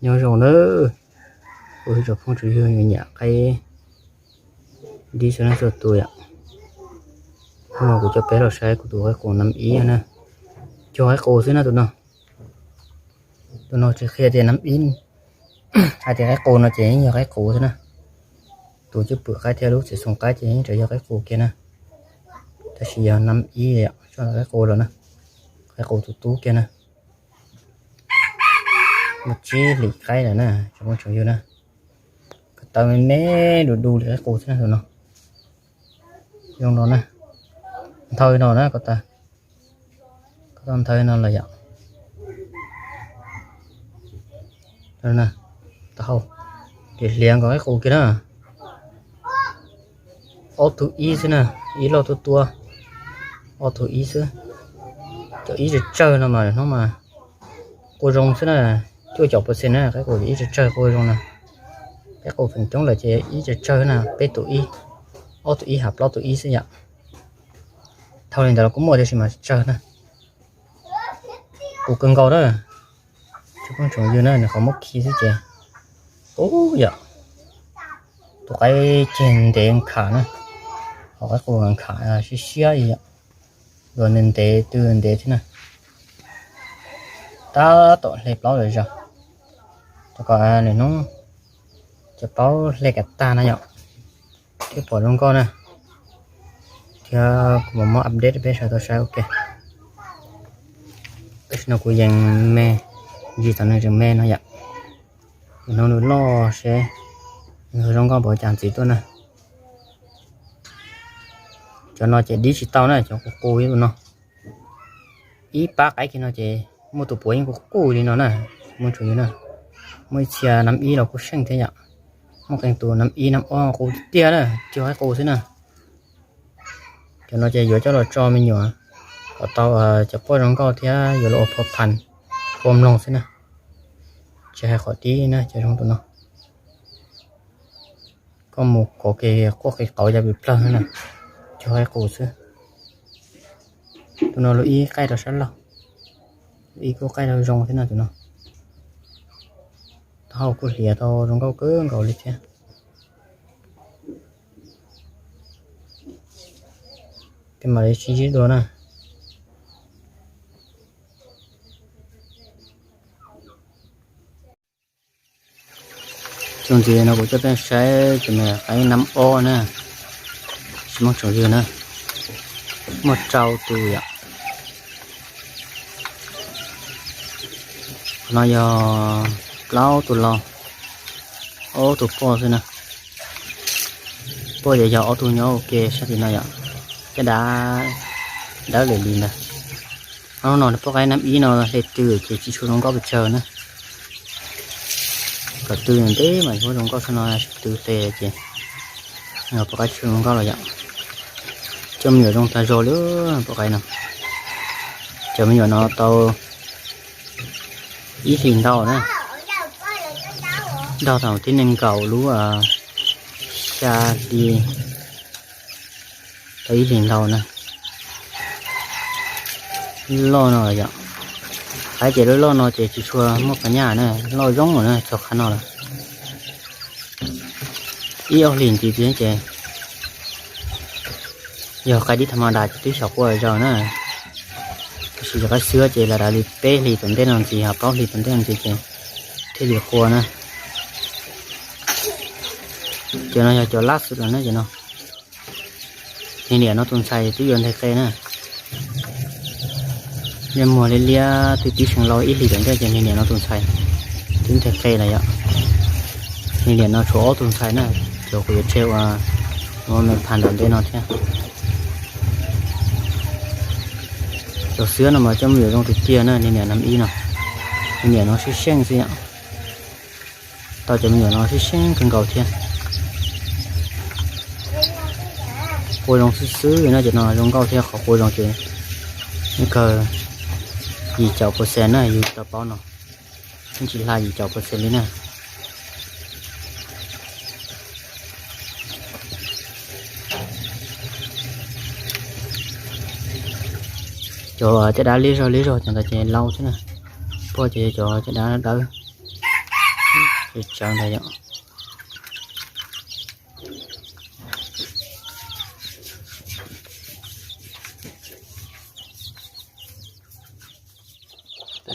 Nyob zoo nawb, kuv ib tsoom phooj tsoom ywg nyiam qaib dib xwb na txhua tus yom. Hnub no kuv coj peb los saib kuv tus qaib qus nam ib na. Cog qaib qus xwb na tus no. Tus no tsis qhia tias nam ib, hais tias qaib qus no ces yeej yog qaib qus xwb na. Tus cwj pwm qaib thiab lub txiv xoo qaib ces yeej tseem yog qaib qus kiag na. Tab sis yog nam ib yom, tso qaib qus los na, qaib qus tus tub kiag na. Muaj tsib hlis qaib lawm na tsoom phooj tsoom ywg na. Ko taw me me du du li qaib qus xwb na tus no. Zoo no na, nthawv no na ko taw, ko taw nthawv no los yom. Taub hau ces hliav nkaus qaib qus kiag na. Ob tug ib xwb na, ib loj tuab tuab, ob tug ib xwb. Cov ib tsawg tsawg no mas hnub mas qua zoo xwb na, cuaj caum percent na, qaib qus ib tsawg tsawg qua zoo na. Qaib qus feem coob lawm ces ib tsawg tsawg na, peb tus ib, ob tug ib hab plaub tus ib xwb yom. Dhau li ntawd los kuj muaj tiam sis mas tsawg na. Qus kawg nkaus na, tsoom phooj tsoom ywg na, nws qhov muab khi xwb ces, ub yom, tus qaib ceg ntev nkham na, qhov qaib qus nkham siab siab yom, luag ntev ntev twg ntev thiab na. Tab tom hle plaub lawm zog, rau kom lwm hnub cov plaub hle kom tag na yom, thiaj pom zoo nkauj na. Thiab kuv mam muab update rau peb sawv daws tau saib ua ke. Tam sim no kuv yees me, ntsis tom nws tseem me no yom. Lwm hnub nws loj seb nws zoo nkauj npaum cas ntxiv tuaj na. Cov no ces dib tsis tau na, cov qus qus ib tus no. Ib pab qaib kiag no ces muaj tus puav yeej qus qus li no na, muaj tsum li na. Muaj ib txhia nam ib los kuj seej thiab yom. Muaj qee tus nam ib nam ob qus tiag tiag na, cog qaib qus xwb na. Cov no ces yuav coj los tso me nyuam kom tau cov poj zoo nkauj thiab yuav los ua phov phan, ua mloog xwb na. Tsis hais qhov dib na, cov zoo tus no. Koj mus kov kev quaj qis qauv yog pim plawg na, cog qaib qus xwb. Tus no lub ib qaij rau sab laug, lub ib kuj qaij rau zoo thiab no tus no. Taub hau kuj hliav tau zoo nkauj kawg nkaus li thiab. Peb mam li sib ntsib dua na. Xyoo ntxiv no kuv coj peb saib tus me qaib nam ob na, tsis muaj tsoom ywg na, muaj rau tus yom. Qhov no yog plaub tus laus, ob tus poj xwb na. Poj ces yog ob tug nyob ua ke sab tim no yom, caj dab dawb lawm li ntawd. Hnub no poj qaib nam ib no hle tw ces tsis tshua zoo nkauj pes tsawg na. Kom tw ntev mas yuav zoo nkauj tshaj no, tw hle ces poj qaib tsis zoo nkauj los yom. Coj me nyuam zoo tag zog li poj qaib no. Cov me nyuam no tau ib hlis ntau na, nrog thaum tib neeg nkaum lub xya hli tau ib hlis ntau na. Loj no yom, qaib ces loj loj no ces tsis tshua muaj qhov nyaj na, loj zoo na txog qhov no lawm. Ib ob hlis ntxiv ces yog qaib dib tha ma das ces twb xyaum quaj zaws na. Tab sis yog qaib xwb ces lam dav li peb hlis tom ntej no ntxiv, ho plaub hlis tom ntej no ntxiv ces thiaj li quaj na. Cov no yog cov lab xwm los na cov no. Niag niam no tus ntxhais twb yuav nteg qe na. Niaj muag liab liab twb pib seev laus ib hlis tom ntej ces niag niam no tus ntxhais twb nteg qe lawm yom. Niag niam no tshuav ob tug ntxhais na, cov kuv yuav tseg ua ua me phas tom ntej no thiab. Cov xwb no mas coj me nyuam zoo tiag tiag na, niag niam nam ib no, niag niam no sib seej xwb yom. Tau cov me nyuam no sib seej kawg nkaus thiab. Qua zoo xwb xwb no ces no zoo nkauj thiab, qhov qua zoo ces yeej kawg yim caum percent na, yus tau paub no, yeej tsis hla yim caum percent li na. Cov caj dab liab zog liab zog cov ntawd ces laus xwb na, poj ces cov caj dab dawb. Tsawv ntag yom.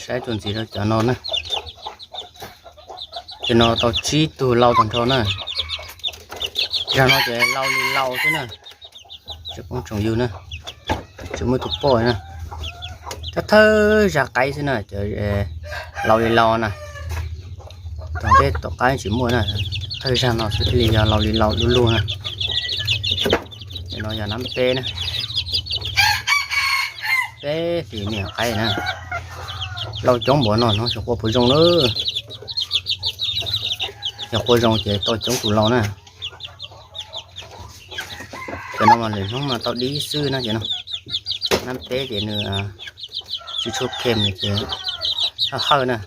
Saib txuas ntxiv rau cov no na. Cov no tau tsib tug lau tag nrho na. Zag no ces lau li lau xwb na. Tsis poob tsoom yug na, tsis muaj tus poj na. Thawj thawj zag qaib xwb na, cov lau li lau na. Tom ntej tom qab tsis muaj na, thawj zag no xwb thiaj li yog lau li lau lug lug na. Cov no yog nab peb na, peb hlis niam qaib na. Lau coob npaum no hnov xyov qua puas zoo lawm. Yog qua zoo ces tau coob tus lau na. Cov no mas lwm hnub mas tau dib xwb na cov no. Nab peb ces nws tsis tshua khem ces hawj hawj na.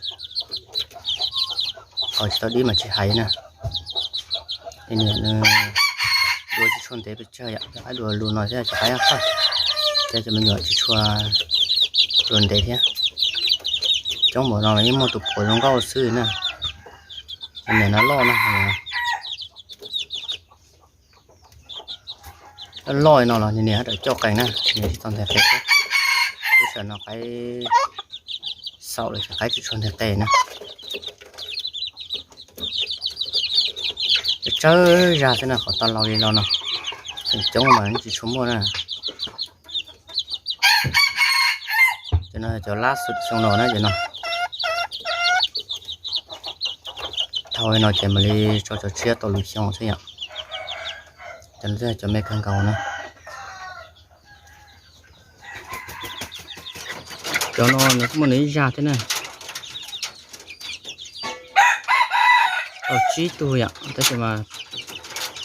Qhov tsis tau dib mas tsis hais na. Niam nws dua tsis tshua ntev pes tsawg yom, cov qaib dua lug no thiab cov qaib hawj, thiab cov me nyuam tsis tshua dua ntev thiab. Coob npaum no los yeej muaj tus puav zoo nkauj xwb na. Niam no loj na. Loj loj no los niam niam rau coj qees na, niam tsis tau nteg qe thiab. Lub sij hawm no qaib xaum lawm ces qaib tsis tshua nteg qe na. Tsawg tsawg zag xwb na, qhov tau lau li lau no, tseem coob mas tsis tshua muaj na. Cov no cov lab xwm xyoo no na cov no. Dhau li no ces mam li tso cov tshiab tau lwm xyoo xwb yom. Cov no cov me kawg nkaus na. Cov no nws kuj muaj nws ib zag thiab na. Tau tsib tug yom, tab sis mas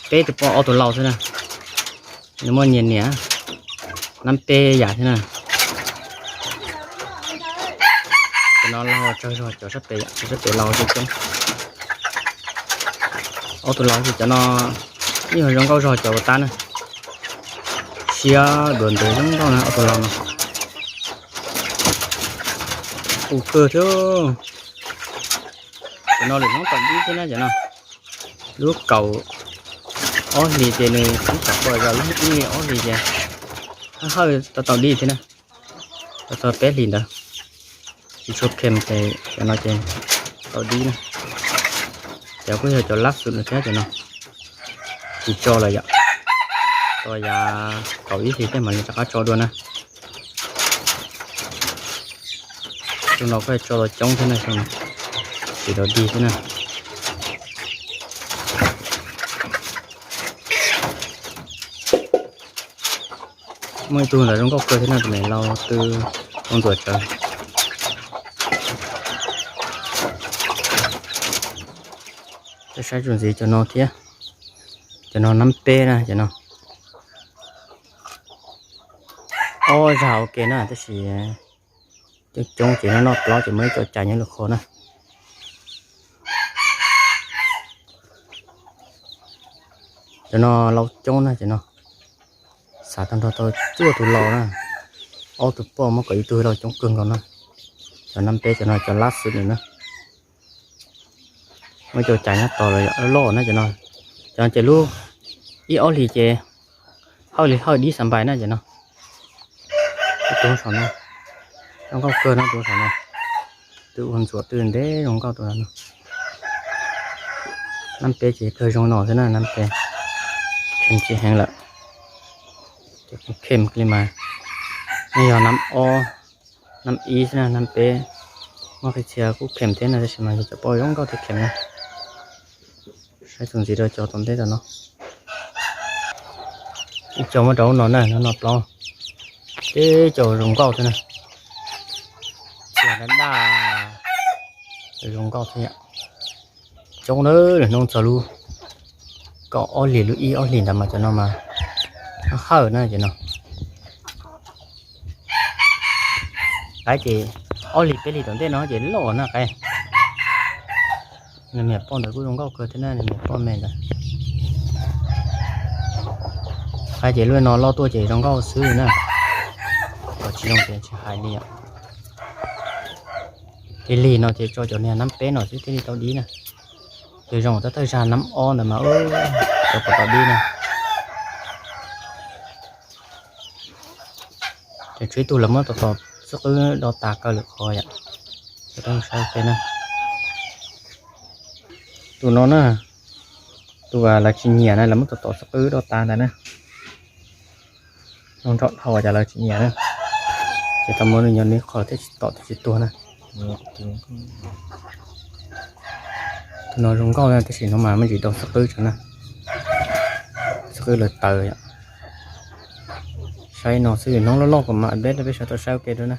peb tus poj ob tug lau xwb na. Nws muaj nyias niam, nab peb yam thiab na. Cov no lau tsawg zog cov sab pem yom, cov sab pem lau coob coob. Ob tug lau ces cov no yeej yog zoo nkauj zog cov ua tab na. Siab dua ntev zoo nkauj na ob tug lau no. Ua kawg thiab. Cov no lwm hnub tau dib thiab na cov no. Lub kaum ob hlis ces nws twb tsis pom zog, lub ib hlis ob hlis ces hawj hawj tau tau dib thiab na. Tau tau peb hlis ntawd, tsis tshua khem ces cov no ces tau dib na. Cov kuj yog cov lab xwm no thiab cov no. Tsis tso lawm yom. Tso yav kaum ib hlis tej mam li rov qab tso dua na. Xyoo no kuj tso los coob thiab na, xyoo no tsis los dig thiab na. Muaj ib tug ntawd zoo nkauj kawg thiab no, tus me lau twb ua ntxuav tsawv. Saib txuas ntxiv cov no thiab. Cov no nab peb na cov no. Ob zag ua ke na tab sis coob coob ces noj noj plaub ces muaj ib co cais nyob lub qhov na. Cov no lau coob na cov no. Xav tau nrog tau cuaj tus lau na. Ob tug poj muab kom ib tug lau coob kawg nkaus na. Cov nab peb cov no cov lab xwb nws na. Muaj ib co cais nyob tod los loj na cov no. Cov no ces lub ib ob hlis ces hawj li hawj dib xav npais na cov no. Tus saum no zoo nkauj kawg no, tus saum no twb ua ntxuav twb ntev zoo nkauj tus no. Nab peb ces kawg zoo no xwb na, nab peb khem tsis heev lawm. Ces kuj khem li mas, nej yog nab ob, nab ib xwb na, nab peb muaj qhov txhia kuj khem thiab na, tab sis mas yog cov poj zoo nkauj thiaj khem na. Saib txuas ntxiv rau cov tom ntej tom no. Ib co muab rau no na, no no plaub. Teb co zoo nkauj thiab na. Txhia dab daj zoo nkauj thiab yom. Coob na, lwm hnub txog lub kaum ob hlis lub ib ob hlis ntawd mas cov no mas hawj na cov no. Qaib ces ob hlis peb hlis tom ntej no ces loj na qaib. Nws me poj ntawd kuj zoo nkauj kawg thiab na, nws me poj me ntawd. Qaib ces lub no loj tuaj ces zoo nkauj xwb na. Kom tsis zoo ces tsis hais li os. Ces lig no ces tso cov niag nab peb no xwb thiaj li tau dib na. Ces zoo thawj thawj zag nab ob ntawd mas, cov pom tom dib na. Ces tshuav ib tug lawv muab tom tom xub qwb do tas kaw lawm qhov yom. Cov rau saib ua ke na. Tus no na, tus uas lawv tsis nyiam na, lawv muab tom tom xub qwb do tas ntawd na. Zoo nraug dhau cas lawv tsis nyiam na. Ces tau muab nws nyob nws qhov thiaj tsis tom thiaj tsis tuag na. Tus no zoo nkauj na, tab sis no mas me ntsis do xub qwb tso na. Xub qwb lawv taws yom. Saib no xwb, hnub loj loj kuv mam update rau peb sawv daws tau saib ua ke dua na.